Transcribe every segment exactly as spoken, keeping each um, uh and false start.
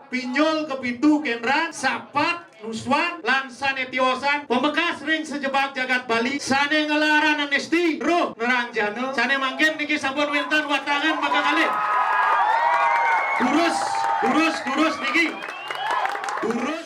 Pinjol kapitu Kendran, Sapat, Nuswan, lan sané tiosan, pamekas ring sajebag jagat Bali, sané ngelarang Anesti, roh neranjana, sané mangkin niki sampun wénten watangan makakalih. Durus, durus, durus niki. Durus.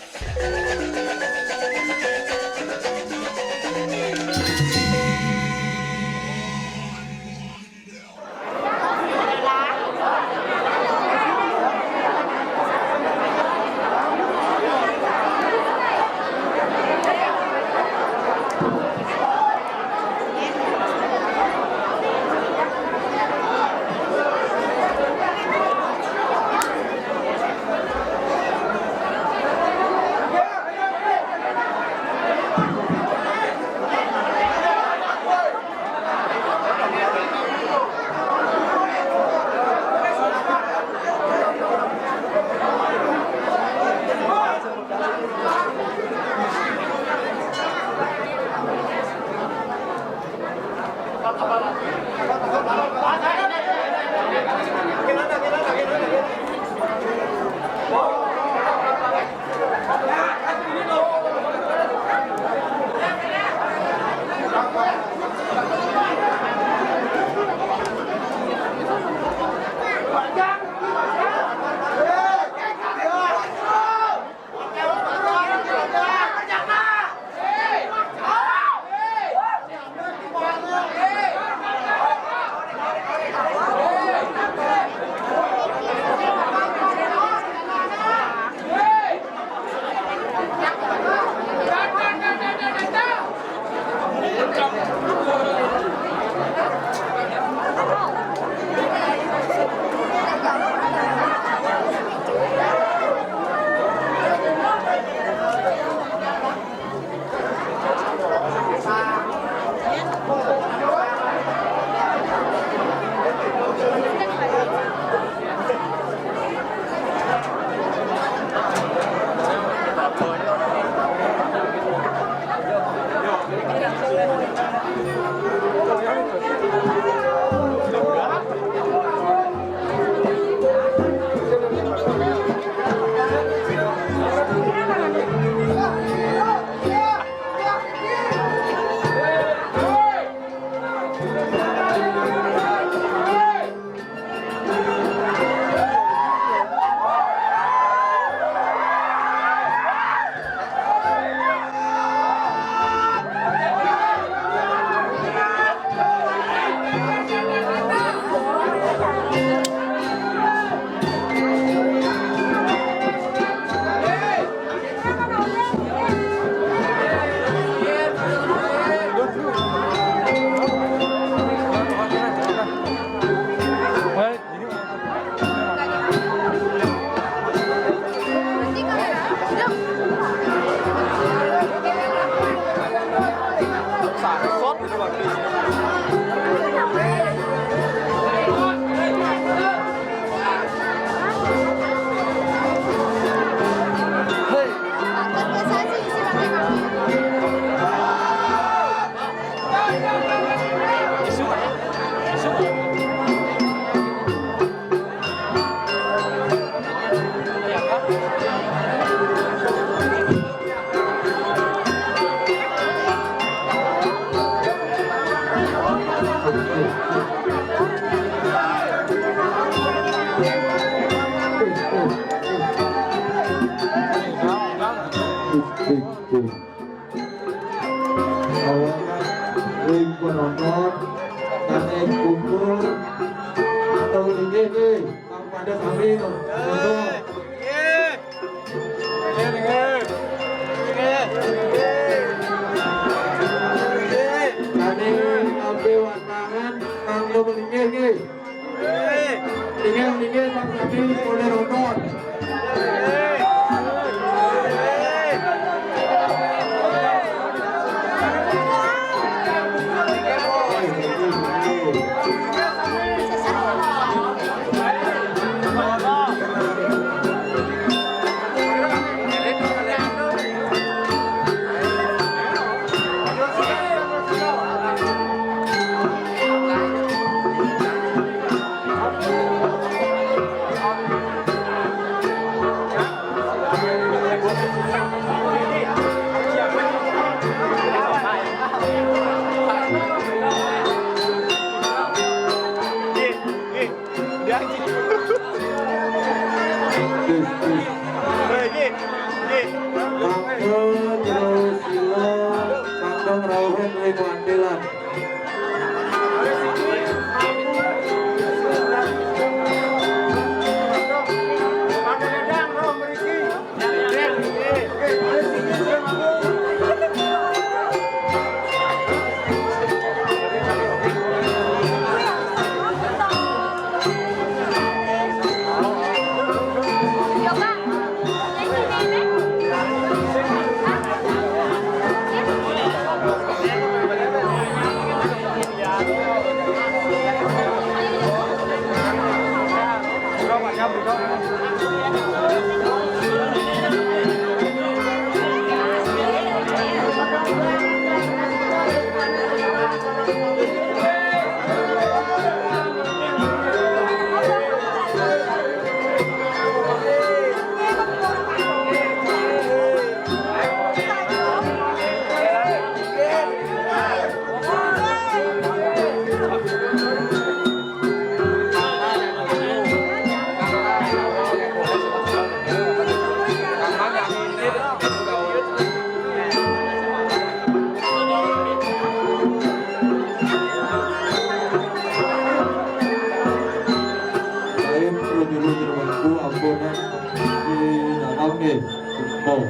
Awanan ring penonton, sané kumpul, atau inggih nggih, Kang pada sami, no. Penonton. Sané kabéh watangan, mangga malinggih nggih. Inggih, inggih, Pak Sandi, polih ronton. Mangga terus sila kantong rauhin ring wantilan. Lain perlu dulu berlaku ampunan di dalam nih. Oh.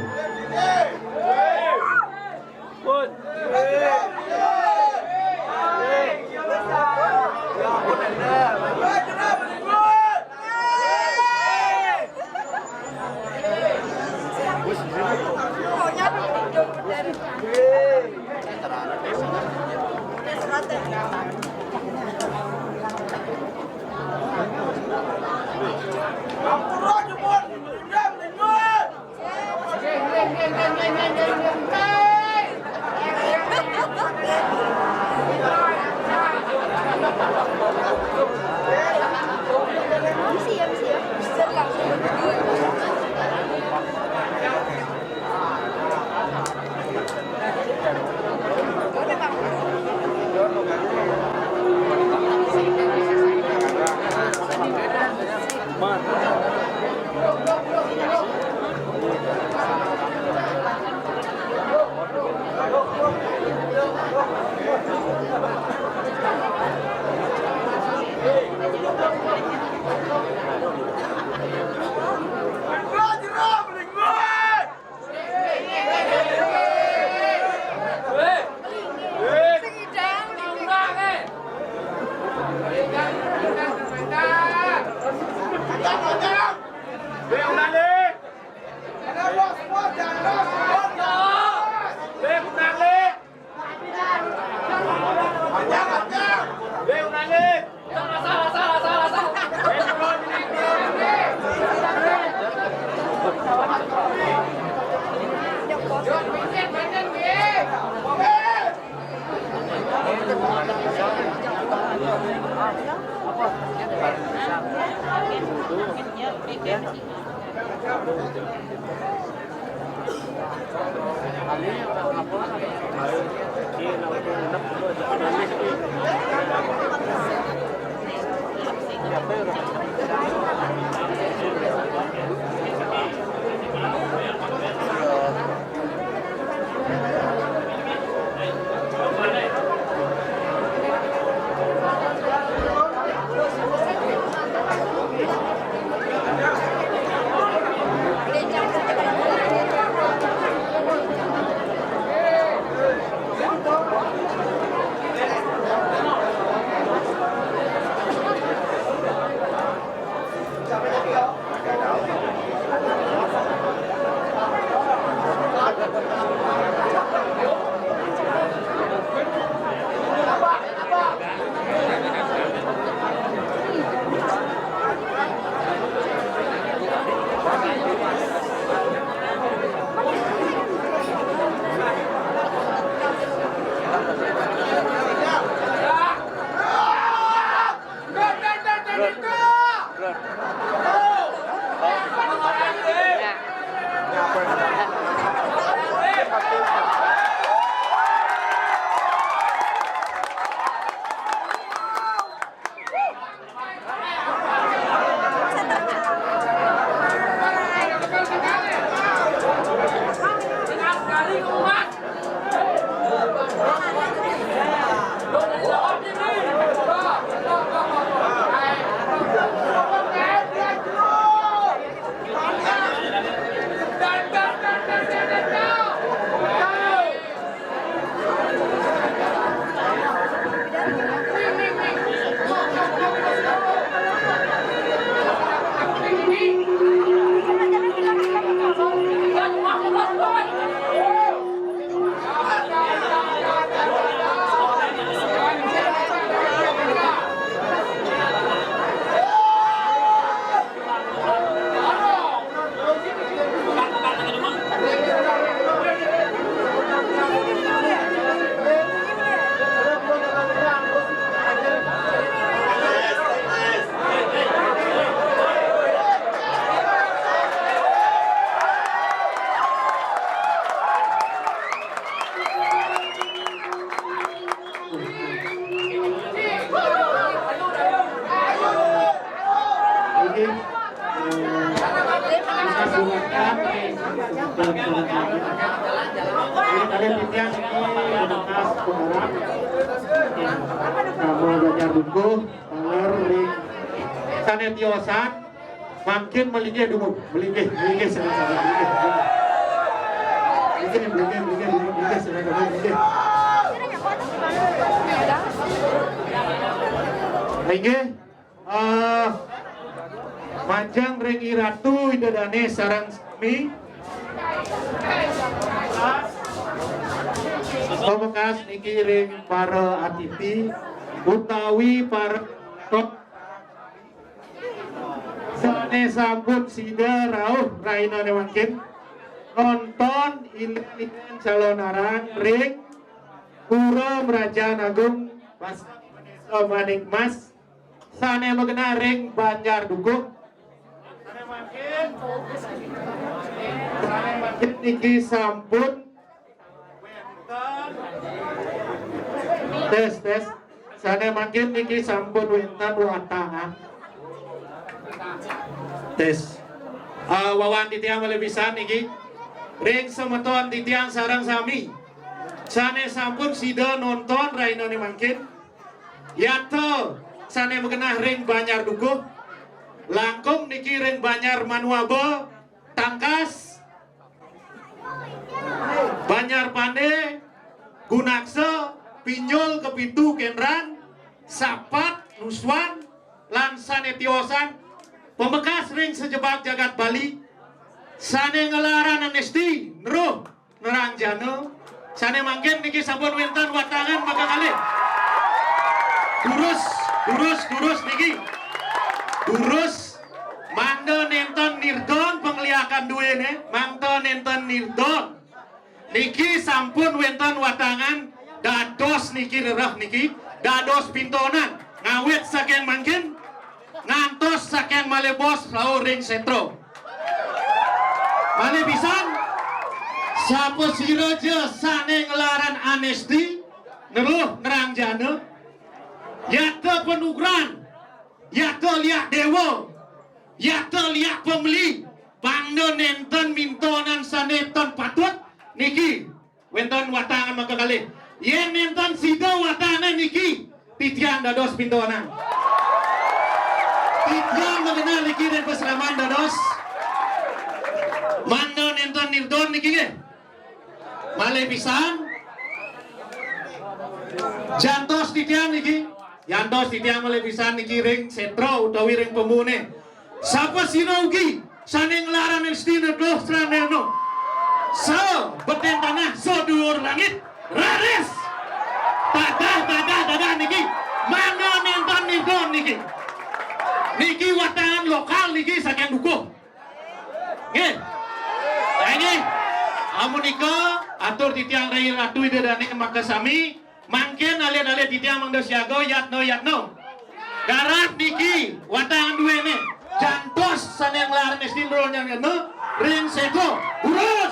Ini kalian titiang ini bekas pengarang. Nama belajar buku, paler, ring. Sané tiosan, mangkin melinggih dulu, melinggih, melinggih, sané, sané, melinggih, melinggih. Melinggih, melinggih, melinggih dulu, melinggih, sané, sané, melinggih. Melinggih. Eh, majeng ring I Ratu Ida Dané sareng sami. Pamekas niki ring para atiti utawi para sané sampun sida rauh rahinané mangkin nonton ilén-ilén calonarang ring Pura Mrajan Agung Mas Manik Mas sané magenah ring Banjar Dukuh. Sané mangkin, sané mangkin niki sampun wénten. Tes, tes. Sané mangkin niki sampun wénten watangan. Tes. Ah, wawan titiang malih pisan niki. Ring semeton titiang sareng sami. Sané sampun sida nonton rahinané mangkin. Yata sané magenah ring Banjar Dukuh, langkung niki ring Banjar Manuaba, Tangkas, Banjar Pandé, Gunaksa, Pinjul, Kepitu, Kendran, Sapat, Nuswan, lan sané tiosan, pamekas ring sajebag jagat Bali, sané ngelaran Anesti, neruh, nerangjana. Sané mangkin niki sampun wénten watangan makakalih. Durus, durus, durus niki. Durus, mangda nénten nirdon pangliakan duéné, mangda nénten nirdon. Niki sampun wénten watangan dados niki rereh niki, dados pintonan. Ngawit saking mangkin, ngantos saking malih bos rauh ring sétra. Malih pisan, sapasira ja sané ngelaran Anesti, neruh nerangjana, yata panugran, yata liak déwa, yata liak pameli, mangda nénten mintonan sané tan patut, niki wénten watangan makakalih. Yén nénten sida watangan niki, titiang dados pintonan. Titiang magenah niki ring pasraman dados. Mangda nénten nirdon niki nggih. Malih pisan. Jantos titiang niki. Jantos titiang malih pisan niki ring sétra utawi ring pamuné. Sapasira ugi sané ngelaran Anesti neruh sraneno. Sabetén tanah, saduur langit, raris. Tadah, tadah, tadah niki. Mangda nénten nirdon niki. Niki watangan lokal niki saking Dukuh. Nggih. Nah, nggih. Amunika atur titiang ring Ratu Ida Dané makasami. Mangkin alit-alit titiang mangda siaga, yatna, yatna. Darat niki, watangan duéné. Jantos sané ngelaran Anesti neruh nerangjana ring sétra. Purun.